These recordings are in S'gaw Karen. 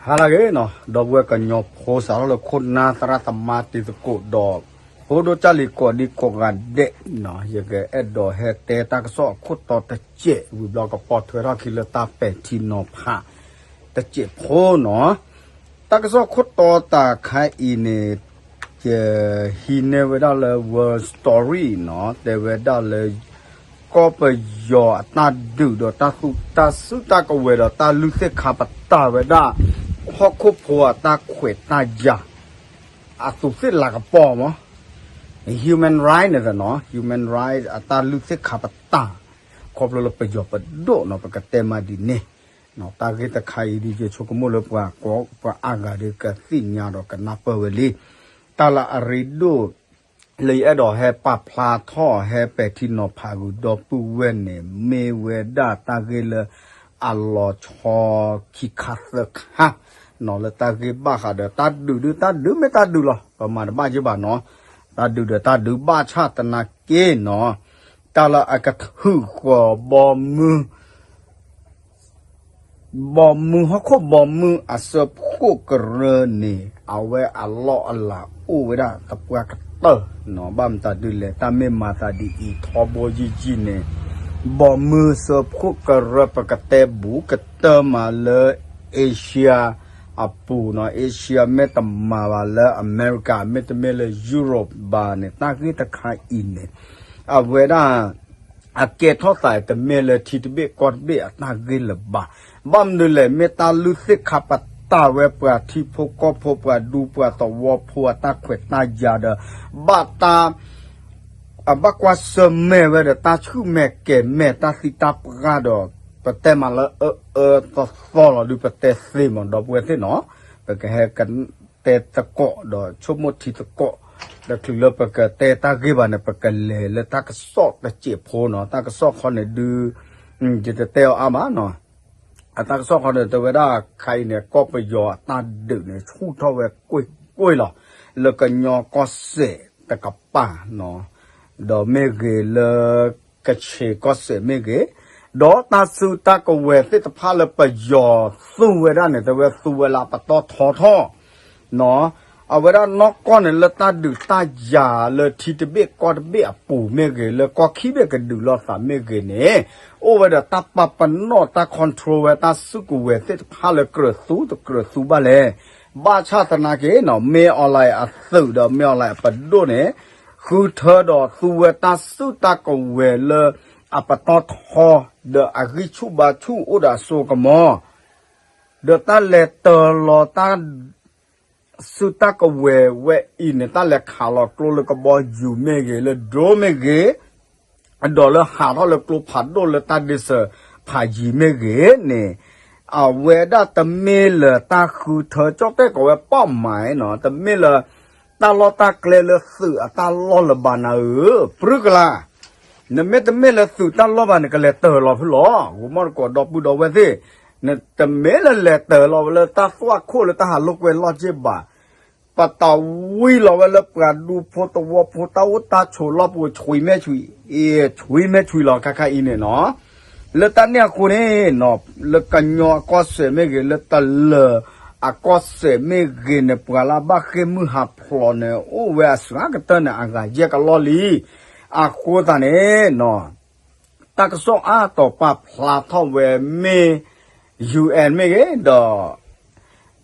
ဟါလၢအဂ့ၤနီၤ, ဒီပုၢ်ဝဲၢ်ကညီဖိစးထီၣ်လၢခိၣ်နၢ်သရၣ်သမါတံၤသကိးဒီး ဖိဒိၣ်ကၢ်လံၤကိးဒံကိးဂၤဒဲးနီၤ, ယကအဲၣ်ဒိးဟဲတဲတၢ်ကစီၣ်အခိၣ်တီတစဲး ဝံၤဘျီကပိာ်ထွဲထီၣ်ခံလၢတၢ်ပဲာ်ထံနီၤဖးတစဲးဖိနီၤ. တၢ်ကစီၣ်ခိၣ်တီတခါအံၤန့ၣ် ယဟံးန့ၢ်ဝဲဒၣ်လၢ World Story နီၤ, တဲဝဲဒၣ်လၢ ကီၢ်ပယီၤအတၢ်ဒုးဒီးတၢ်သူ တၢ်စုတၢ်ကဝဲၤဒီးတၢ်လုၢ်သ့ၣ်ခါပတာ်ဝဲဒၣ် ဟီၣ်ခိၣ်ဖိအတၢ်ခွဲးတၢ်ယာ် အသူးသ့ၣ်လၤကပီၤမး human right န့ၣ်နီၤ, human right အတၢ်လုၢ်သ့ၣ်ခါပတာ် ခီဖျိလၢပယီၤပဒိၣ်နီၤ, ပကတဲမးဒ်န့ၣ်, တၢ်ဂ့ၢ်တခါအံၤဒ်ယဆိကမိၣ်လၢပှၤကိးပှၤအါဂၤဒီးကသ့ၣ်ညါဒီးကနၢ်ပၢၢ်ဝဲလံ. တၢ်လၢအရ့ဒိၣ် လၢယအဲၣ်ဒိးဟဲပာ်ဖျါထီၣ် ဟဲပဲာ်ထံနီၤဖးဂုာ်ဒီပုၢ်ဝဲၢ်န့ၣ် မ့ၢ်ဝဲဒၣ်တၢ်ဂ့ၢ်လၢ အလီၤဆီခံခါသၢခါနီၤ, လၢတၢ်ဂ့ၢ်ဘၣ်ဃးဒီးတၢ်ဒုးဒုး တၢ်ဒုးမ့ၢ်တၢ်ဒုးလီၤ, ပမၤတဘၣ်ယ့ၢ်ဘၣ်နီၤ, တၢ်ဒုးဒီးတၢ်ဒုးဘၣ်ဆၣ်သနာ်က့နီၤ, တၢ်လၢအကထုးဃီၤဘီမုၢ် ဘီမုၢ် ဟီၣ်ခိၣ်ဘီမုၢ်အစၢဖှိၣ်ကရၢန့ၣ် အဝဲအလီၢ်အလၤအိၣ်ဝဲဒၣ်သပှၢ်ကတၢၢ်နီၤ, ဘၣ်မတၤဒုလဲၣ် တၢ်မ့ၢ်မၤသးဒ်အံၤထီဘိယံာ်ယံာ်န့ၣ် ဘီမုၢ်စၢဖှိၣ်ကရၢ ပကတဲဘူးကတၢၢ်မးလၢ Asia အပူၤနီၤ, Asia မ့ၢ်တမၤဘၣ်လၢ America မ့တမ့ၢ်လၢ Europe ဘၣ်န့ၣ် တၢ်ဂ့ၢ်တခါအံၤန့ၣ် အဝဲဒၣ် အကဲထီၣ်သးတမ့ၢ်လၢထံတဘ့ၣ်ကီၢ်တဘ့ၣ်အတၢ်ဂ့ၢ်လၢၤဘၣ်. ဘၣ်မနုၤလဲၣ် မ့ၢ်တၢ်လုၢ်သ့ၣ်ခါပတာ်ဝဲပှၤထံဖိကီၢ်ဖိ ပှၤဒူပှၤသဝီဖိအတၢ်ခွဲးတၢ်ယာ်ဒီး ဘၣ်တၢ် အဘၣ်ကွၢ်ဆၢၣ်မဲာ်ဝဲဒီးတၢ်ဆူၣ်မဲာ်ကဲၤမဲာ်တၢ်သံတၢ်ပှၢ်ဒီး ပတဲမးလၢအအၢအၢသီသီလီၤဒုး ပတဲသ့မး ဒီပုၢ်ဝဲၢ်သ့ၣ်နီၤ, ပကဟဲကတဲသကိးဒီးဆိကမိၣ်ထံသကိး ဒီးချုးလၢပကတဲတၢ်ဂ့ၢ်ဘၣ်န့ၣ် ပကလဲၤလၢတၢ်ကစီၣ်တစဲးဖိနီၤ, တၢ်ကစီၣ်ခီန့ၣ်ဒုး ယတတဲအီၤအါမးနီၤ, အတၢ်ကစီၣ်ခီန့ၣ် တဲဝဲဒၣ်ခါအံၤန့ၣ် ကီၢ်ပယီၤအတၢ်ဒုးန့ၣ် ဆူၣ်ထီၣ်ဝဲကွ့ၢ်ကွ့ၢ်လီၤ, လၢကညီကီၢ်စဲၣ်တကပၤနီၤ, ဒီးမ့ၢ်ဂ့ၤလၢ ကခ့ၣ်ကီၢ်စဲၣ်မ့ၢ်ဂ့ၤ, ဒီးတၢ်စုတၢ်ကဝဲၤသ့ၣ်တဖၣ်လၢပယီၤသူဝဲဒၣ်န့ၣ် တဲဝဲသူဝဲလၢအပတီၢ်ထီထီၣ် နီၤ, အဝဲဒၣ်နီၢ်ကီၢ်န့ၣ် လၢတၢ်ဒုးတၢ်ယၤလၢထံတဘ့ၣ်ကီၢ်တဘ့ၣ်အပူၤမ့ၢ်ဂ့ၤ, လၢကီၢ်ခံဘ့ၣ်ကဒုးလိာ်သးမ့ၢ်ဂ့ၤန့ၣ်, အိၣ်ဝဲဒီးတၢ်ပာ်ပနီၣ်တၢ် control ဝဲတၢ်စုကဝဲၤသ့ၣ်တဖၣ်လၢကြၢးသူတကြၢးသူဘၣ်လဲၣ်. ဘၣ်ဆၣ်သနာ်က့နီၤ မ့ၢ်အီၤလၢအသုးဒီး မ့ၢ်အီၤလၢအပဒိၣ်န့ၣ် ဃုထၢဒီးသူဝဲတၢ်စုတၢ်ကဝဲၤလၢအပတီၢ်ထီ, ဒီးအဂံၢ်ဆူၣ်ဘါဆူၣ်အိၣ်ဒီးအစိကမီၤ ဒီးတၢ်လဲၤတၢၤလီၤတၢ်စုတၢ်ကဝဲၤဝဲအံၤန့ၣ် တၢ်လဲၤခးလီၤကျိလၢကဘီယူၤမ့ၢ်ဂ့ၤ, လၢ drone မ့ၢ်ဂ့ၤ, ဒီးလၢဟးထီၣ်လၢကျိဖးဒိၣ်လၢတၢ်ဒ့စၢၤဖးယံၤမ့ၢ်ဂ့ၤန့ၣ်, အဝဲဒၣ်တမ့ၢ်လၢတၢ်ဃုထၢကၠီၣ်တဲၣ်ကိးဝဲ ပီၣ်မးနီၤ, တမ့ၢ်လၢ တၢ်လီၢ်တၢ်ကျဲလၢသုးအတၢ်လီၢ်လၢၤဘၣ်နၤဧၢ, ပြုကလါ နမ့ၢ်တမ့ၢ်လၢသုးတၢ်လီၢ်ဘၣ် နကလဲၤတၢၤလီၤဖဲလဲၣ်, ဂိၤမီၣ်တကိးဒီပုၢ်ဒီဝဲၢ်သ့ၣ်, နတမ့ၢ်လၢလဲၤတၢၤလီၤဝဲလၢတၢ်သွၣ်ခိၣ်လၢတၢ်ဟးလိာ်ကွဲလီၢ်က့ၢ်ဘၣ်, ပတၢ်ဝံလီၤဝဲလၢပှၤဒူဖိသဝီဖိတၢ်အိၣ်တၢ်ဆိးလီၢ်ပူၤ ဆွံမဲဆွံ, အ့ ဆွံမဲဆွံလီၤ ခါခါအံၤန့ၣ်နီၤ, လၢတၢ်န့ၣ်အဃိန့ၣ်နီၤ, လၢကညီအကီၢ်စဲၣ်မ့ၢ်ဂ့ၤ, လၢတလၢၤအကီၢ်စဲၣ်မ့ၢ်ဂ့ၤန့ၣ် ပှၤလၢအဘၣ်ဃ့ၢ်မုၢ်ဟးဖျိးန့ၣ် အိၣ်ဝဲအစှၤကတၢၢ်န့ၣ် အဂၤယဲၢ်ကလီၢ်လံ. အဃိသတးန့ၣ်နီၤ, တၢ်ကစီၣ်အါတီၤပာ်ဖျါထီၣ်ဝဲမ့ၢ် UN မ့ၢ်ဂ့ၤဒီး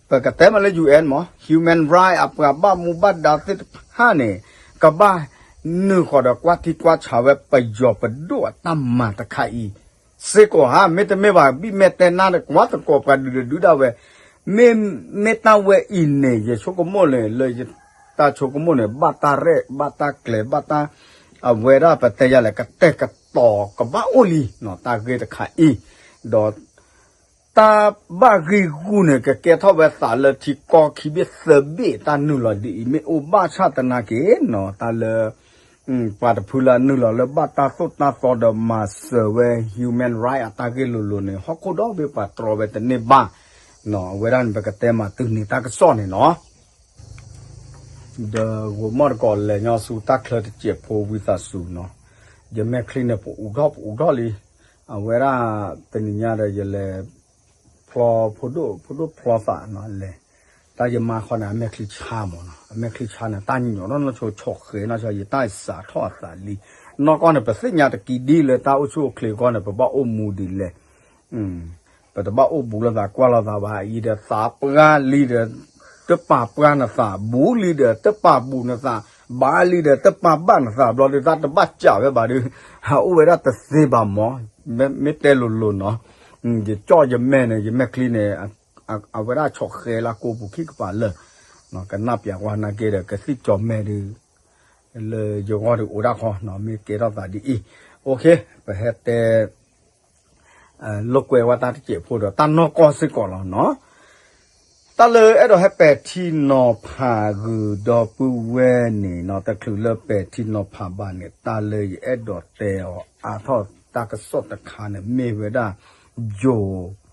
ပကတဲမးလၢ UN မး human right အပှၤဘၣ်မူဘၣ်ဒါသ့ၣ်တဖၣ်န့ၣ် ကဘၣ်နုာ်ဃီၤဒီးကွၢ်ထံကွၢ်ဆးဝဲပယီၤပဒိၣ်အတၢ်မၤတခါအံၤ စ့ၢ်ကီးဧါ, မ့တမ့ၢ်ဘၣ် ဘံၣ်မဲာ်တဲနါဒီးကွၢ်သကိးပှၤဒုးဒီးဒုးဒၣ်ဝဲ, မ့မ့ၢ်တၢ်ဝဲအံၤန့ၣ် ယဆိကမိၣ်န့ၣ် လၢယတၢ်ဆိကမိၣ်န့ၣ် ဘၣ်တၢ်ရဲၣ် ဘၣ်တၢ်ကျဲၤ ဘၣ်တၢ် အဝဲဒၣ်ပတဲယၤလဲၣ် ကတဲာ်ကတီၤကဘၣ်အိၣ်လံနီၤ တၢ်ဂ့ၢ်တခါအံၤ, ဒီး တၢ်ဘၣ်ဂံၢ်ဂူာ်န့ၣ် ကကဲထီၣ်ဝဲသးလၢထံကီၢ်ခံဘ့ၣ်သၢဘ့ၣ်တၢ်နုာ်လီၤဒ်အံၤ မ့ၢ်အိၣ်ဘၣ်ဆၣ်သနာ်က့နီၤ တၢ်လၢ ပှၤတဖုလၢအနုာ်လီၤလၢဘၣ်တၢ်သိၣ်တၢ်သီဒီးမၤစၢၤဝဲ human right အတၢ်ဂ့ၢ်လိၤလိၤန့ၣ် ဟီၣ်ခိၣ်ဒီဘ့ၣ်ပှၤတြီဝဲတန့ၢ်ဘၣ်နီၤ အဝဲဒၣ်န့ၣ် ပကတဲမးတုၤန့ၣ်တၢ်ကစီၣ်န့ၣ်နီၤ ဒီးဂိၤမီၣ်တကိးလဲၤညီဆူတၢ်ချၢတစဲးဖိဝံသးစူၤနီၤ, ယမဲာ်ချံန့ၣ် ပအူထီၣ်ပအူထီၣ်လံ, အဝဲဒၣ်တနံၤညါဒီးယလဲၤဖ ဖျီ ဖိဒိၣ် ဖိဒိၣ်ဖျီသးနီၤလဲၣ်, တၢ်ယမါခီန့ၣ် အမဲာ်ချံဆါမးနီၤ, အမဲာ်ချံဆါန့ၣ် တၢ်ညီနီၢ်နီၢ်ဆိဆီၣ်ဃဲနီၤ ယတၢ်စးထီၣ်အသးလံ, နီၢ်ကီၢ်န့ၣ် ပသ့ၣ်ညါတကံဒ်လၢတၢ်အိၣ်ဆူၣ်အိၣ်ချ့အဂီၢ်န့ၣ် ပဘၣ်အိၣ်မူဒ်လဲၣ် ပတဘၣ်အိၣ်ဘူးလိာ်သးကွၢ်လိာ်သးဘၣ်, အံၤဒီးသးပှၢ်လံဒီး တပာ်ပှၢ်နသး, ဘူးလံဒီး တပာ်ဘူးနသး, ဘၣ်လံဒီး တပာ်ဘၣ်နသး, ဘျီဒုးတၢ်တဘၣ်စးဝဲဘၣ်ဒုး, အိၣ်ဝဲဒၣ်တသ့ဘၣ်မး, မ့ၢ်တဲလိၤလိၤနီၤ, ယကၠီၣ်ယမဲာ်န့ၣ် ယမဲာ်ချံန့ၣ် အဝဲဒၣ်ဆီၣ်ဃဲလၢကိးပူၤခံကပၤလၢာ်, ကနၣ်ပျးကွၢ်နာ်က့ဒီး ကသံၣ်ကၠီၣ်မဲာ်ဒုး လၢယဂီၢ်ဒုးအိၣ်ဒၣ်ခီနီၤ, မ့ၢ်ကဲထီၣ်သးဒ်အံၤ, ပဟဲတဲ လိာ်ကွဲဝဲတၢ်တစဲးဖိဒီး တၢ်နီၢ်ကီၢ်စ့ၢ်ကီးလီၤနီၤ. တၢ်လၢအဲၣ်ဒိးဟဲပဲာ်ထံနီၤဖးဂုာ်ဒီပုၢ်ဝဲၢ်န့ၣ်နီၤ, တချုးလၢပဲာ်ထံနီၤဖးဘၣ်န့ၣ် တၢ်လၢယအဲၣ်ဒိးတဲအီၤအါထီၣ်တၢ်ကစီၣ်တခါန့ၣ် မ့ၢ်ဝဲဒၣ် ယိၤ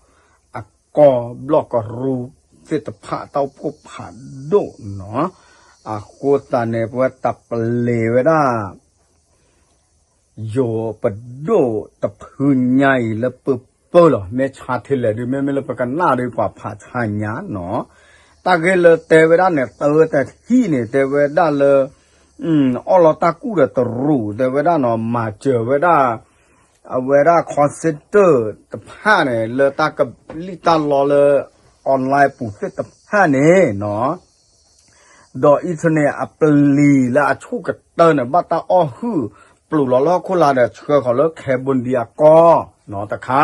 အကီၢ်ဘျီၣ်ကရူၢ်သ့ၣ်တဖၣ် တၢ်အိၣ်ဖှိၣ်ဖးဒိၣ်နီၤ, အဃိသတးန့ၣ် ပဝဲတၢ်ပလ့ၤဝဲဒၣ် ယိၤပဒိၣ်တဖုညါအံၤလၢပၢပၢလီၤ, မ့ၢ်ဆါထဲလဲၣ်ဒုး မ့မ့ၢ်လၢပကနၣ်ဒုး ပှၤဖးဆါညါနီၤ, တၢ်ဂ့ၢ်လၢတဲဝဲဒၣ်န့ၣ် တၢတထံၣ်န့ၣ် တဲဝဲဒၣ်လၢ အီၣ်လီၤတၢ်ကူၣ်ဒီးတရူး တဲဝဲဒၣ်နီၤ, မၤစၢၤဝဲဒၣ် အဝဲဒၣ် call center တဖၣ်န့ၣ် လၢတၢ်ကလံၣ်တၢ်လီလၢ online ပူၤသ့ၣ်တဖၣ်န့ၣ်နီၤ, ဒီး internet အပလံၤလၢအဆူၣ်ကတၢၢ်န့ၣ် ဘၣ်တၢ်အီၣ်ဟုၣ်ပျိာ်လီၤလၢဟီၣ်ခိၣ်လာ်ဒီး ဆှၢဃီၤလၢ Cambodia အကီၢ်နီၤတခါ,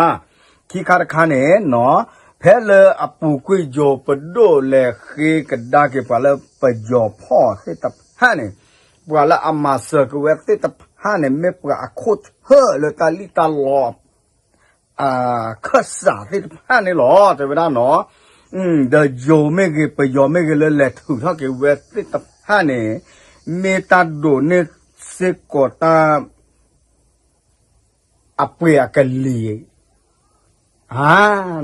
ခံခါတခါန့ၣ်နီၤ, ဖဲလၢအပူၤကွံာ်ယိၤပဒိၣ်လဲၤဃ့ကဒါက့ၤပှၤလၢပယီၤဖီၣ်သ့ၣ်တဖၣ်န့ၣ်, ပှၤလၢအမၤစၢၤက့ၤဝဲသ့ၣ်တဖၣ်န့ၣ် မ့ၢ်ပှၤအခိၣ်ဆၢၣ်လၢတၢ်လံၣ်တၢ်လီ အခၢၣ်စးသ့ၣ်တဖၣ်န့ၣ်လီၤ တဲဝဲဒၣ်နီၤ, ဒီးယိၤမ့ၢ်ဂ့ၤ ပယီၤမ့ၢ်ဂ့ၤ လၢလဲၤထုးထီၣ်က့ၤဝဲသ့ၣ်တဖၣ်န့ၣ် မ့ၢ်တၢ်ဒိးန့ၢ်စ့ၢ်ကီးတၢ် အပှ့ၤအကလံၤ ဧါ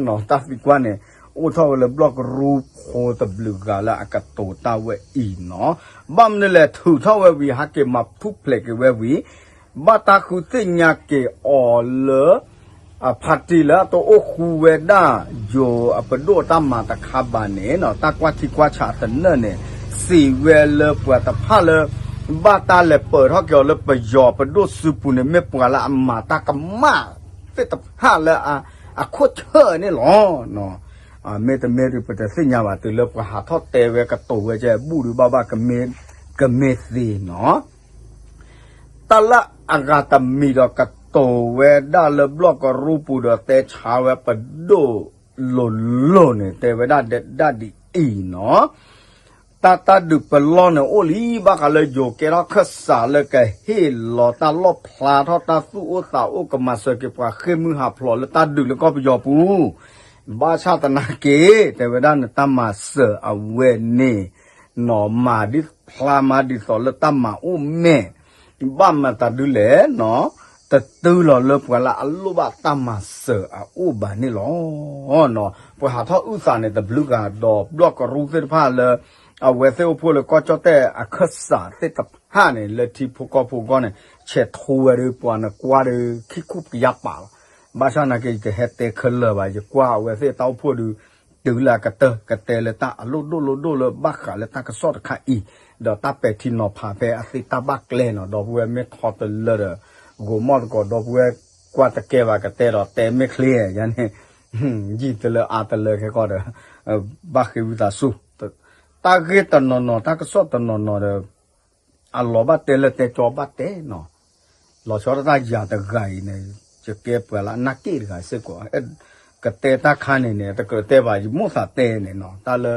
နီၤ, တၢ်သံကွၢ်န့ၣ် အိၣ်ထီၣ်ဝဲလၢဘျီၣ်ကရူၢ်ဖိတဘျုးဂၤ လၢအကတိၤတၢ်ဝဲအံၤနီၤ, ဘၣ်မနုၤလဲၣ် ထုးထီၣ်ဝဲဝံၤ ဟဲက့ၤမၤထူၣ်ဖျဲးက့ၤဝဲဝံၤ ဘၣ်တၢ်ဃုသ့ၣ်ညါက့ၤအီၤလၢ အဖါတံၢ်လၢအတအိၣ်ဃူဝဲဒၣ် ယိၤအပဒိၣ်အတၢ်မၤတခါဘၣ်န့ၣ်နီၤ, တၢ်ကွၢ်ထံကွၢ်ဆးသနၢၣ်န့ၣ် စံးဝဲလၢပှၤတဖၣ်လၢ ဘၣ်တၢ်လဲၤပၢၤထီၣ်က့ၤအီၤလၢပယီၤပဒိၣ်စုပူၤန့ၣ် မ့ၢ်ပှၤလၢအမၤတၢ်ကမၣ်သ့ၣ်တဖၣ်လၢအခိၣ်ဆၢၣ်န့ၣ်လီၤ. မ့တမ့ၢ်ဒီး ပတသ့ၣ်ညါဘၣ် တုၤလၢပှၤဟးထီၣ်တဲဝဲကတိၤဝဲကဲ ဘူၣ်ဒုးဘၣ်ဘၣ် ကမ့ၢ်သ့နီၤ. တၢ်လၢအဂၤတမံၤဒီး ကတိၤဝဲဒၣ်လၢဘျီၣ်ကရူၢ်ပူၤဒီး တဲဆါဝဲပဒိၣ်လိၤလိၤန့ၣ် တဲဝဲဒၣ်ဒၣ်ဒ်အံၤနီၤ, တၢ်တၢ်ဒုးပလီၢ်န့ၣ်အိၣ်လံ ဘၣ်ဃးလၢယိၤကဲထီၣ်ခၢၣ်စးလၢကဟ့ၣ်လီၤတၢ်လီၣ်ဖျါထီၣ်တၢ်သူၣ်အိၣ်သးအိၣ် ကမၤစၢၤက့ၤပှၤဃ့ၢ်မုၢ်ဟးဖျိးလၢတၢ်ဒုးလၢကီၢ်ပယီၤပူၤ, ဘၣ်ဆၣ်သနာ်က့ တဲဝဲဒၣ်န့ၣ် တၢ်မၤစၢၤအဝဲန့ၣ် နီၤ မၤဒ်ဖျါမၤဒ်သိးလၢတၢ်မၤအိၣ်မဲာ် ဘၣ်မတၤဒုလဲၣ်နီၤ, တတုၤလီၤလၢပှၤလၢအလိၣ်ဘၣ်တၢ်မၤစၢၤအအိၣ်ဘၣ်န့ၣ်လီၤ. ပှၤဟးထီၣ်အုၣ်သးန့ၣ် တဘျုးဂၤဒီး ဘျီၣ်ကရူၢ်သ့ၣ်တဖၣ်လၢ အဝဲသ့ၣ်အိၣ်ဖှိၣ်လၢကီၢ်ကၠီၣ်တဲၣ်အခၢၣ်စးသ့ၣ်တဖၣ်န့ၣ် လၢထံဖိကီၢ်ဖိအဂီၢ်န့ၣ် ဆဲးထိဝဲဒီး ပှၤနကွၢ်ဒီး ခံခူၣ်ပယါပာ်လီၤ. ဘၣ်ဆၣ်သနာ်က့ ယတဟဲတဲခဲလၢာ်ဘၣ် ယကွၢ်အဝဲသ့ၣ်တၢ်အိၣ်ဖှိၣ်ဒီး တုၤလၢအကတၢၢ် ကတဲလၢတၢ်အလိၣ်ဒိၣ်လိၣ်ဒိၣ်လၢဘၣ်ဃးလၢတၢ်ကစီၣ်တခါအံၤ ဒီးတၢ်ပဲာ်ထံနီၤဖးဖဲအသ့တၢ်ဘၣ်ကျဲနီၤ ဒီပုၢ်ဝဲၢ်မ့ၢ်ထီတလၢဒီး ဂိၤမီၣ်သကိး ဒီပုၢ်ဝဲၢ်ကွၢ်တကဲဘၣ်ကတဲဒီးတဲမ့ၢ်ချ့ယါန့ၣ် ယံာ်တလၢအါတလၢခဲကီၢ်ဒီး ဘၣ်ဃ့ဝံသးစူၤ တၢ်ဂ့ၢ်တနီၤနီၤ တၢ်ကစီၣ်တနီၤနီၤဒီး အလီၤဘၣ်တဲလၢတဲကၠီဘၣ်တဲနီၤ, လီၤဆီဒၣ်တၢ်ယၤတဂၤအံၤန့ၣ် ယကဲပှၤလၢအနၢ်က့ၣ်တဂၤစ့ၢ်ကီး, ကတဲတၢ်ခါန့ၣ်န့ၣ် တကြၢးတဲဘၣ် ယမိၣ်သးတဲန့ၣ်နီၤ, တၢ်လၢ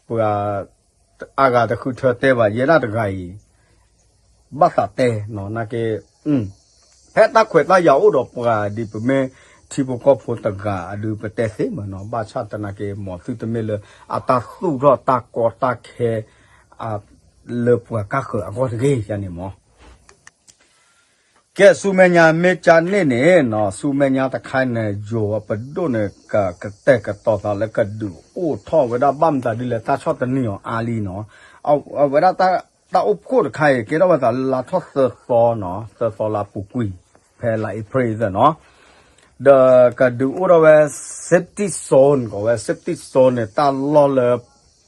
ပှၤ အဂၤတဃုထၢတဲဘၣ် ယဲဒၣ်တဂၤအံၤ ဘၣ်သးတဲနီၤ နာ်က့ ဖဲတၢ်ခွဲးတၢ်ယာ်အိၣ်ဒီးပှၤဒ်ပမ့ၢ်ထံဖိကီၢ်ဖိတဂၤအဒုး ပတဲသ့မးနီၤ, ဘၣ်ဆၣ်သနာ်က့ မ်သုတမ့ၢ်လၢအတၢ်သူၣ်ထီၣ်တၢ်ကီတၢ်ခဲ လၢပှၤကၢ်ဃၢၤအဂီၢ်တဂ့ၤယါန့ၣ်မး ကဲ ဆူမဲာ်ညါမ့ၢ်ကန့ၣ်န့ၣ်နီၤ, ဆူမဲာ်ညါတခါန့ၣ် ယိၤအပဒိၣ်န့ၣ် ကကတဲာ်ကတီၤသးလၢကဒုးအိၣ်ထီၣ်ဝဲဒၣ် ဘၣ်မတၤဒ်လဲၣ် တၢ်ဆီၣ်တနံၤအီၤအါလံနီၤ, အဝဲဒၣ်တၢ်အိၣ်ဖှိၣ်တခါအံၤ ကဲထီၣ်ဝဲသးလၢလါထီၣ်သၢသီနီၤ, သၢသီလါပူၤကွံာ် ဖဲလါအ့ဖြ့ၣ်သၢနီၤ ဒီးကဒုးအိၣ်ထီၣ်ဝဲ safety zone ကိးဝဲ safety zone န့ၣ် တၢ်လီၢ်လၢ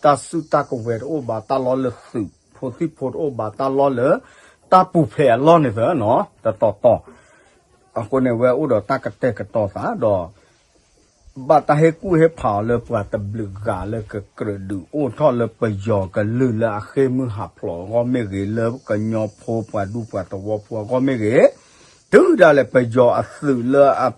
တၢ်စုတၢ်ကဝဲၤတအိၣ်ဘၣ်, တၢ်လီၢ်လၢသုးဖိသံၣ်ဖိတအိၣ်ဘၣ်, တၢ်လီၢ်လၢ တၢ်ပူၤဖျဲးအလီၢ်န့ၣ်သ့နီၤ တတီၤတီၤ, အဃိန့ၣ် ဝဲအိၣ်ဒီးတၢ်ကတဲာ်ကတီၤသးဒီး ဘၣ်တၢ်ဟ့ၣ်ကူၣ်ဟ့ၣ်ဖးအီၤလၢပှၤတဘျုးဂၤလၢကကြၢးဒုးအိၣ်ထီၣ်လၢပယီၤကလုာ်လၢအဃ့ၢ်မုၢ်ဟးဖျိးအဂီၢ်မ့ၢ်ဂ့ၤ, လၢကညီဖိပှၤဒူပှၤသဝီဖိအဂီၢ်မ့ၢ်ဂ့ၤ, တုၤဒၣ်လဲာ်ပယီၤအသုးလၢအ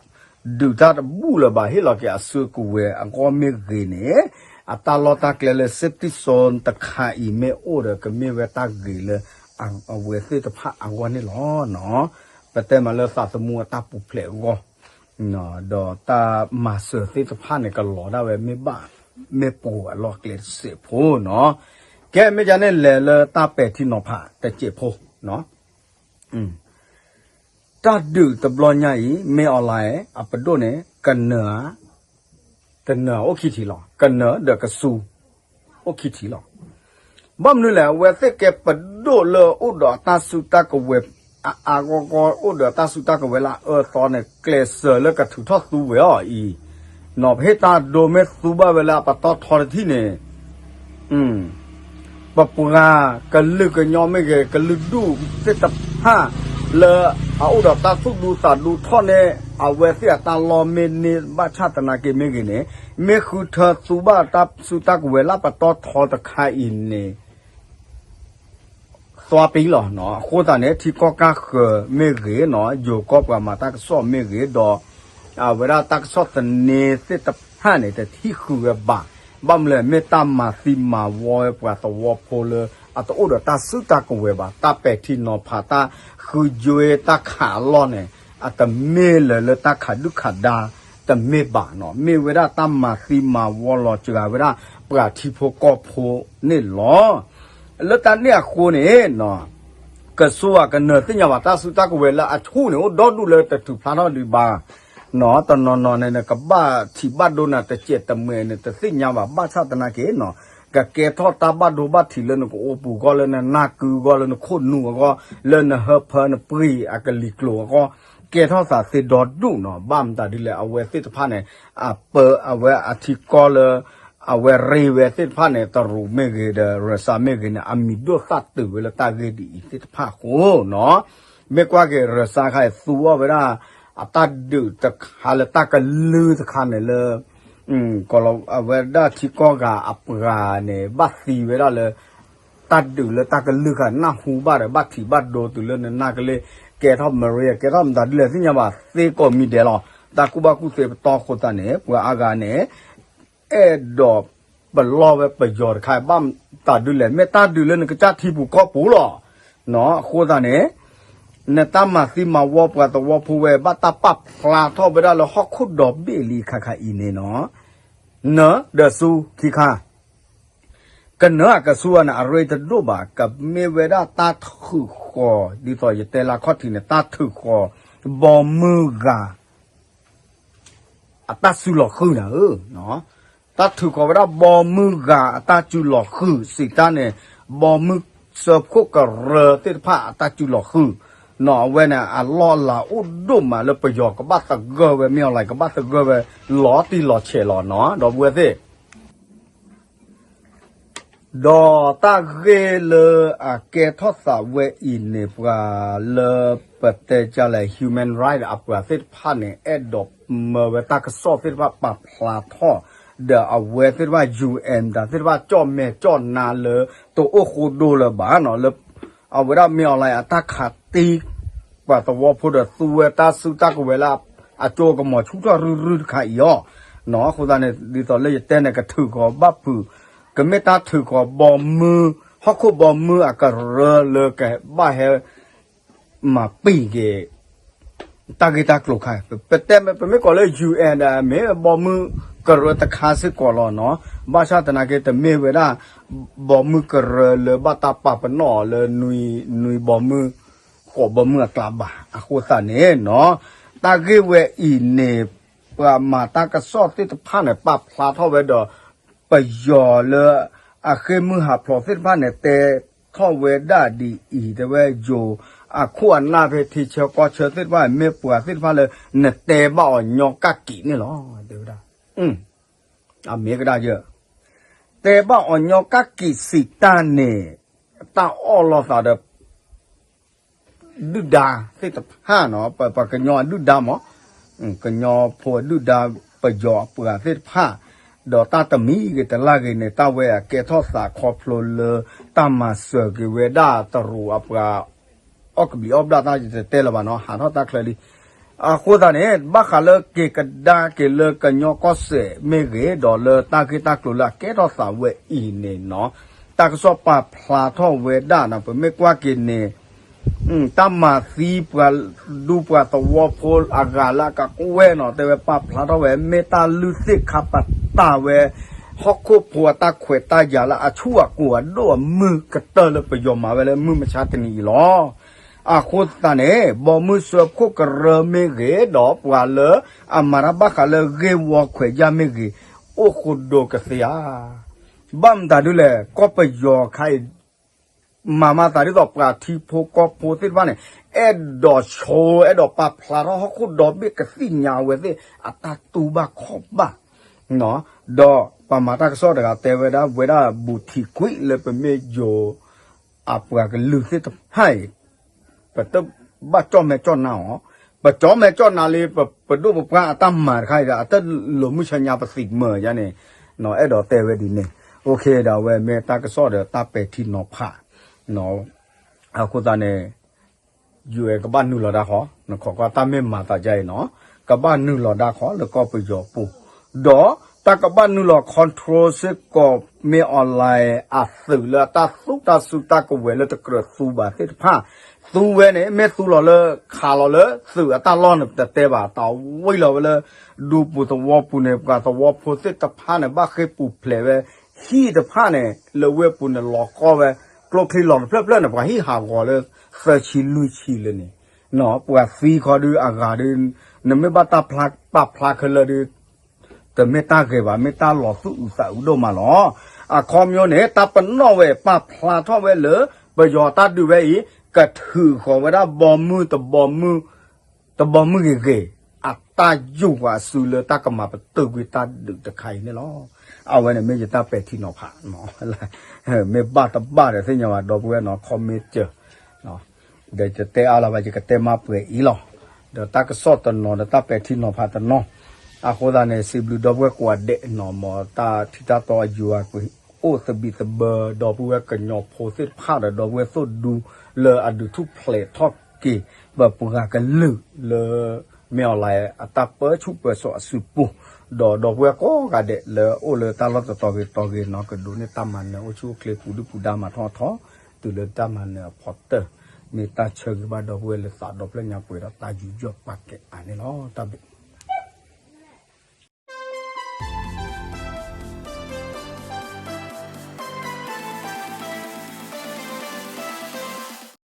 ဒုးတၢ်တဘူၣ်လၢၤဘၣ် ဟ့ၣ်လီၤက့ၤအစုကဝဲၤအဂီၢ်မ့ၢ်ဂ့ၤန့ၣ်, အတၢ်လီၢ်တၢ်ကျဲလၢ safety zone တခါအံၤမ့ၢ်အိၣ်ဒီး ကမ့ၢ်ဝဲတၢ်ဂ့ၤလၢ အဝဲသ့ၣ်တဖၣ်အဂီၢ်န့ၣ်လီၤ. ပတဲမးလၢသးသမူအတၢ်ပူၤဖျဲးအဂီၢ် ဒီးတၢ်မၤစၢၤသ့ၣ်တဖၣ်န့ၣ် ကလီၤဒၣ်ဝဲမ့ၢ်ဘၣ် မ့ၢ်ပှဲၤအလီၢ်ကျဲတစဲးဖိနီၤ. ကဲ မ့ၢ်ဒ်န့ၣ် လဲၤလၢတၢ်ပဲာ်ထံနီၤဖးတစဲးဖိနီၤ. တၢ်ဒုးတဘျီညါအံၤ မ့ၢ်အီၣ်လဲၣ် အပဒိၣ်န့ၣ် ကနၢၤဧါ, ကနၢၤအိၣ်ခံထံၣ်လီၤ. ကနၢၤဒီးကစူ အိၣ်ခံထံၣ်လီၤ. ဘၣ်မနုၤလဲၣ် အဝဲသ့ၣ်ကဲပဒိၣ်လၢအိၣ်ဒီးတၢ်စုတၢ်ကဝဲၤ အါအါဂီၢ်ဂီၢ် အိၣ်ဒီးတၢ်စုတၢ်ကဝဲၤလၢအအၢအသီန့ၣ် ကျဲးစၢးလၢကထုးထီၣ်သူဝဲအီၤအံၤ, ပဟ့ၣ်တၢ်ဒိမ့ၢ်သူဘၣ်ဝဲလၢအပတီၢ်ထီတထံၣ်န့ၣ် ပပှၤကလုာ်ကညီမ့ၢ်ဂ့ၤ ကလုာ်ဒူၣ်သ့ၣ်တဖၣ် လၢအအိၣ်ဒီးတၢ်သူၣ်ဒူသးဒူထီၣ်န့ၣ် အဝဲသ့ၣ်အတၢ်လီၢ်မ့ၢ်န့ၢ်ဘၣ်ဆၣ်သနာ်က့မ့ၢ်ဂ့ၤန့ၣ်, မ့ၢ်ဃုထၢသူဘၣ်တၢ်စုတၢ်ကဝဲၤလၢပတီၢ်ထီတခါအံၤန့ၣ် သွါပံလီၤ. အဃိသတးန့ၣ် ထံကီၢ်ကၢ်ဃၢၤမ့ၢ်ဂ့ၤနီၤ, ယိၤကီၢ်ပှၤမၤတၢ်ကစီၣ်မ့ၢ်ဂ့ၤဒီး အဝဲဒၣ်တၢ်ကစီၣ်သန့သ့ၣ်တဖၣ်န့ၣ် တထံၣ်ဃုာ်ဝဲဘၣ်. ဘၣ်မနုၤလဲၣ် မ့ၢ်တၢ်မၤသံမၤဝီဝဲပှၤသဝီဖိလၢ အတအိၣ်ဒီးတၢ်စုတၢ်ကဝဲၤဘၣ်, တၢ်ပဲာ်ထံနီၤဖး တၢ်ဃုယွ့တၢ်ခးအလီၢ်န့ၣ် အတမ့ၢ်လၢၤလၢတၢ်ခးဒုၣ်ခးဒါ တမ့ၢ်ဘၣ်နီၤ, မ့ၢ်ဝဲဒၣ်တၢ်မၤသံမၤဝီလီၤစှၤဝဲဒၣ် ပှၤထံဖိကီၢ်ဖိန့ၣ်လီၤ. လၢတၢ်န့ၣ်အဃိန့ၣ် ကစူအကနၢၤသ့ၣ်ညါဘၣ် တၢ်စုတၢ်ကဝဲၤလၢအဆူၣ်န့ၣ် အိၣ်ဒီဒူၣ်လၢတထုးဖျါထီၣ်ဒံးဘၣ်နီၤ, တနီၤနီၤန့ၣ် နကဘၣ်ထံၣ်ဘၣ်ဒိနၤတစဲးတမှဲၤန့ၣ် တသ့ၣ်ညါဘၣ် ဘၣ်ဆၣ်သနာ်က့နီၤ, ကကဲထီၣ်တၢ်ဘၣ်ဒိဘၣ်ထံးလၢနကအိၣ်ပူၤအဂီၢ် လၢနနၢ်ကုအဂီၢ် လၢနခိၣ်နူာ်အဂီၢ် လၢနဟၢဖၢနပှ့ၤအကလံၤကျိၤအဂီၢ် ကဲထီၣ်သးသ့ဒီဒူၣ်နီၤ, ဘၣ်မတၤဒ်လဲၣ် အဝဲသ့ၣ်တဖၣ်န့ၣ် အပၢအဝဲအထံကီၢ်လၢ အဝဲရ့ဝဲသ့ၣ်တဖၣ်န့ၣ် တရူးမ့ၢ်ဂ့ၤဒီး ရၢၡါမ့ၢ်ဂ့ၤန့ၣ် အမံၤဒိၣ်သၣ်တုာ်ဝဲလၢတၢ်ဂ့ၢ်ဒ်အံၤသ့ၣ်တဖၣ်အဃိနီၤ, မ့ၢ်ကွၢ်က့ၤ ရၢၡါခါအံၤသူအီၤဝဲဒၣ် အတၢ်ဒုးတခါလၢတၢ်ကလုၢ်တခါန့ၣ်လၢ ကီၢ်လီၤအဝဲဒၣ်ထံကီၢ်ဂၤအပှၤန့ၣ် ဘၣ်သံဝဲဒၣ်လၢ တၢ်ဒုးလၢတၢ်ကလုၢ်ခါ နၢ်ဟူဘၣ်ဒီး ဘၣ်ထံးဘၣ်ဒိတုၤလၢနနၢ်ကလ့ၢ် ကဲထီၣ် Maria ကဲထီၣ်မတၤဒ်လဲၣ်သ့ၣ်ညါဘၣ် သ့ကိးမံၤဒဲးလီၤ. တၢ်ကူၣ်ဘၣ်ကူၣ်သ့ပတီၢ်အဃိသတးန့ၣ် ပှၤအါဂၤန့ၣ် အဲၣ်ဒိးပလီၢ်ဝဲပယီၤတခါ ဘၣ်မတၤဒ်လဲၣ် မ့ၢ်တၢ်ဒုးလၢနကစၢ်ထံပူၤကီၢ်ပူၤလီၤ. အဃိသတးန့ၣ် နတၢ်မၤသံမၤဝီပှၤသဝီဖိဝဲ ဘၣ်တၢ်ပာ်ဖျါထီၣ်ဝဲဒၣ်လၢဟီၣ်ခိၣ်ဒီဘ့ၣ်လံခါခါအံၤန့ၣ်နီၤ, နဒီးဆူခံခါ ကနၢၤအကဆူအန့ၣ် အရ့တဒိၣ်ဘၣ် ကမ့ၢ်ဝဲဒၣ်တၢ်ထုးဃီၤ ဒ်သိးယတဲလၢခီၣ်ထံးန့ၣ် တၢ်ထုးဃီၤ ဘီမုၢ်ဂၤ အတၢ်စုလီၤဃုာ်နၤဧၢ, တၢ်ထုးဃီၤဝဲဒၣ်ဘီမုၢ်ဂၤအတၢ်စုလီၤဃုာ် စံးတၢ်န့ၣ် ဘီမုၢ်စၢဖှိၣ်ကရၢသ့ၣ်တဖၣ်အတၢ်စုလီၤဃုာ်, နီၤ အဝဲန့ၣ် အလီၢ်အလၤအိၣ်ဒိၣ်မးလၢပယီၤကဘၣ်သဂၢၢ်ဝဲ မ့ၢ်အီၤလၢကဘၣ်သဂၢၢ်ဝဲ လီၤတံၢ်လီၤဆဲးလီၤနီၤ ဒီပုၢ်ဝဲၢ်သ့ၣ် ဒီးတၢ်ဂ့ၢ်လၢအကဲထီၣ်သးဝဲအံၤန့ၣ် ပှၤလၢပတဲကလဲၣ် human right အပှၤသ့ၣ်တဖၣ်န့ၣ် အဲၣ်ဒိးမၢဝဲတၢ်ကစီၣ်သ့ၣ်တဖၣ်ပာ်ဖျါထီၣ် ဒီးအဝဲသ့ၣ်တဖၣ် ယူၣ်အဲၣ် တၢ်သ့ၣ်တဖၣ် ကၠီၣ်မဲာ်ကၠီၣ်နါလၢ တအိၣ်ဃိဒိလၢၤဘၣ်နီၤ လၢ အဝဲဒၣ်မ့ၢ်အီၤလၢအတၢ်ခးတံၢ် ပှၤသဝီဖိဒီးသူဝဲတၢ်စုတၢ်ကဝဲၤလၢ အကၠိကမီၤဆူၣ်ထီၣ်ရုၢ်ရုၢ်တခါအံၤအီၤ, အဃိသတးန့ၣ် ဒ်သိးလၢယတဲန့ၣ် ကထုးဃီၤဘၣ်ဖုး ကမ့ၢ်တၢ်ထုးဃီၤဘီမုၢ် ဟီၣ်ခိၣ်ဘီမုၢ်အကရၢလၢကဘၣ်ဟဲ မၤပံာ်က့ၤ တၢ်ဂ့ၢ်တၢ်ကျိၤခါ ပတဲမ့ၢ် ပမ့ၢ်ကိးလၢ ယူၣ်အဲၣ် ဒီး မ့ၢ်ဘီမုၢ်ကရၢတခါစ့ၢ်ကီးလီၤနီၤ, ဘၣ်ဆၣ်သနာ်က့ တမ့ၢ်ဝဲဒၣ် ဘီမုၢ်ကရၢလၢဘၣ်တၢ်ပာ်ပနီၣ်အီၤလၢ နွံဘီမုၢ် ဃိးဘီမုၢ်အကျါဘၣ်. အဃိသတးန့ၣ်နီၤ တၢ်ဂ့ၢ်ဝဲအံၤန့ၣ် ပှၤမၤတၢ်ကစီၣ်သ့ၣ်တဖၣ်န့ၣ် ပာ်ဖျါထီၣ်ဝဲဒီး ပယီၤလၢအဃ့ၢ်မုၢ်ဟးဖျိးသ့ၣ်တဖၣ်န့ၣ် တဲထီၣ်ဝဲဒၣ်ဒ်အံၤ တဲဝဲယိၤ အခိၣ်အနၢ်ဖဲထံဆၢကီၢ်ဆၢသ့ၣ်တဖၣ် မ့ၢ်ပှၤသ့ၣ်တဖၣ်လၢ နတဲဘၣ်အီၤညီကၣ်ကံးန့ၣ်လီၤ တဲဝဲဒၣ်. အမ့ၢ်ကဒါယၢ် တဲဘၣ်အီၤညီကၣ်ကံးစံးတၢ်န့ၣ် တၢ်အီၣ်လိာ်သးဒီး ဒုၣ်ဒါသ့ၣ်တဖၣ်နီၤ, ပပှၤကညီအဒုၣ်ဒါမး, ကညီဖိအဒုၣ်ဒါ ပယီၤအပှၤသ့ၣ်တဖၣ်, ဒီးတၢ်တမံၤဂ့ၤတလၢ်ဂ့ၤန့ၣ် တၢ်ဝဲအကဲထီၣ်သးခီဖျိလၢ တၢ်မၤစၢၤက့ၤဝဲဒၣ်တရူးအပှၤ အီၣ်ကဘျံးအီၣ်ဘျၣ်တၢ်ယတတဲလၢၤဘၣ်နီၤ, ဟးထီၣ်တၢ်ချၢလံ. အဃိသတးန့ၣ် ဘၣ်ဃးလၢက့ၤကဒါက့ၤလၢကညီကီၢ်စဲၣ်မ့ၢ်ဂ့ၤ ဒီးလၢတၢ်ဂ့ၢ်တၢ်ကျိၤလၢအကဲထီၣ်သးဝဲအံၤန့ၣ်နီၤ, တၢ်ကစီၣ်ပာ်ဖျါထီၣ်ဝဲဒၣ်နီၤ, ပမ့ၢ်ကွၢ်က့ၤန့ၣ် တၢ်မၤသံပှၤဒူပှၤသဝီဖိအဂၤလၢအကကွဲၢ်နီၤ, တဲဝဲပာ်ဖျါထီၣ်ဝဲ မ့ၢ်တၢ်လုၢ်သ့ၣ်ခါပတာ်ဝဲ ဟီၣ်ခိၣ်ဖိအတၢ်ခွဲးတၢ်ယာ်လၢအဆူၣ်အကိၤအဒိၣ်အမုၢ်ကတၢၢ်လၢပယီၤမၤဝဲလၢမုၢ်မဆါတနံၤအံၤလီၤ. အဃိသတးန့ၣ် ဘီမုၢ်စၢဖှိၣ်ကရၢမ့ၢ်ဂ့ၤ ဒီးပှၤလၢအမၤတၢ်ဘၣ်ဃးလၢဂ့ၢ်ဝီခွဲးယာ်မ့ၢ်ဂ့ၤ အိၣ်ဃိဒိကသ့ဧါ. ဘၣ်မတၤဒ်လဲၣ် ကီၢ်ပယီၤခါအံၤ မၤမၤသးဒ်သိးပှၤထံဖိကီၢ်ဖိသ့ၣ်တဖၣ်န့ၣ် အဲၣ်ဒိးဆိ အဲၣ်ဒိးပာ်ဖျါထီၣ်ဟီၣ်ခိၣ်ဒီဘ့ၣ်ကသ့ၣ်ညါဝဲသ့ၣ် အတၢ်တူၢ်ဘၣ်ခီၣ်ဘၣ် ဒီးပှၤမၤတၢ်ကစီၣ်တဂၤတဲဝဲဒၣ် ဝဲဒၣ်ဘူးထံးကွံာ်လၢပမ့ၢ်ယိၤ အပှၤကလုာ်သ့ၣ်တဖၣ်အံၤ ပတဘၣ်ကၠီၣ်မဲာ်ကၠီၣ်နါအီၤ, ပကၠီၣ်မဲာ်ကၠီၣ်နါလံ ပဒိၣ်ပပှၢ်အတၢ်မၤတခါအံၤဒီး အတၢ်လိာ်မုၢ်ဆါညါပသံးမၢယါန့ၣ် အဲၣ်ဒိးတဲဝဲဒ်န့ၣ်. အိၣ်ခ့ဒီး အဝဲမ့ၢ်တၢ်ကစီၣ်ဒီးတၢ်ပဲာ်ထံနီၤဖး အဃိသတးန့ၣ် UN ကဘၣ်နုာ်လီၤဒၣ်ဃီ, နခိးကွၢ်တၢ်မ့ၢ်မၤသးဒ်အံၤနီၤ, ကဘၣ်နုာ်လီၤဒၣ်ဃီလၢကီၢ်ပယီၤပူၤ, ဒီးတၢ်ကဘၣ်နုာ်လီၤ control စ့ၢ်ကီး မ့ၢ် online အသုးလၢအတၢ်သူတၢ်စုတၢ်ကဝဲၤလၢတကြၢးသူဘၣ်သ့ၣ်တဖၣ်, သူဝဲန့ၣ် မ့ၢ်သူလီၤလၢ ခးလီၤလၢသုးအတၢ်လီၢ်န့ၣ် ပတတဲဘၣ်, တၢ်ဝံၤလီၤဝဲလၢ ဒူပူၤသဝီပူၤန့ၣ် ပှၤသဝီဖိသ့ၣ်တဖၣ်န့ၣ် ဘၣ်ဃ့ၢ်ပူၤဖျဲးဝဲ ဟံၣ်တဖၣ်န့ၣ် လၢဝ့ၢ်ပူၤန့ၣ် လီၤကီဝဲ ကျိချံလီၤတဖျၢၣ်ဖျၢၣ်န့ၣ် ပှၤဟံၣ်ဟးဂီၤလၢ သၢဆံလွံၢ်ဆံလၢန့ၣ်, ပှၤသံခီဒုးအဂၤဒုး နမ့ၢ်ဘၣ်တၢ်ပာ်ဖျါခဲလၢာ်ဒုး တမ့ၢ်တၢ်ဂ့ၤဘၣ်, မ့ၢ်တၢ်လီၤသူၣ်အုးသးအုးဒိၣ်မးလီၤ. အခီပညီန့ၣ် တၢ်ပနီၣ်ဝဲပာ်ဖျါထီၣ်ဝဲလၢ ပယီၤတၢ်ဒုးဝဲအံၤ ကထုးဃီၤဝဲဒၣ်ဘီမုၢ်တဘီမုၢ် တဘီမုၢ်ဂ့ၤဂ့ၤ အတၢ်ယူၢ်ပှၤအစုလၢတၢ်ကမၤပတုာ်ကွံာ်တၢ်ဒုးတခါအံၤန့ၣ်လီၤ. အဝဲန့ၣ်မ့ၢ်ယတၢ်ပဲာ်ထံနီၤဖး မ့ၢ်ဘၣ်တဘၣ်ဒီးသ့ၣ်ညါဘၣ် ဒီပုၢ်ဝဲၢ်နီၤ comment စၢၤ ဒီးယတဲအါလီၤဘၣ် ယကတဲမးပှဲၤအံၤလီၤ. ဒီးတၢ်ကစီၣ်တနီၤဒီးတၢ်ပဲာ်ထံနီၤဖးတနီၤ, အဃိသတးန့ၣ် စံးဘျုးဒီပုၢ်ဝဲၢ်ကိးဂၤဒဲးနီၤ မ်တၢ်ထံတၢ်တီအယိၤအကွံာ် အိၣ်သဘံၣ်သဘၢ ဒီပုၢ်ဝဲၢ်ကညီဖိသ့ၣ်တဖၣ်ဒီး ဒီပုၢ်ဝဲၢ်သိၣ်ဒူ လၢအဒုးထူၣ်ဖျဲးထီၣ်က့ၤ ပပှၤကလုာ်လၢ မ့ၢ် online အတၢ်ပၢဆူၣ်ပၢစိးအစုပူၤ, ဒီးဒီပုၢ်ဝဲၢ်ကိးဂၤဒဲးလၢအိၣ်လၢတၢ်လီၢ်တတီၤဂ့ၤတီၤဂ့ၤနီၤ ကဒိးန့ၢ်တၢ်မၤနၢၤအိၣ်ဆူၣ်အိၣ်ချ့ပူၤဒုၣ်ပူၤဒါမၤထီၣ်ထီ တုၤလၢတၢ်မၤနၢၤအဖီတၢၢ်, မ့ၢ်တၢ်ဆၢဂ့ၤဘၣ်ဒီပုၢ်ဝဲၢ်လၢသးဒီဖျၢၣ်ညါပှဲၤဒီးတၢ်ယူးယီၣ်ပာ်ကဲအါန့ၣ်လီၤ. တၢ်ဘျုး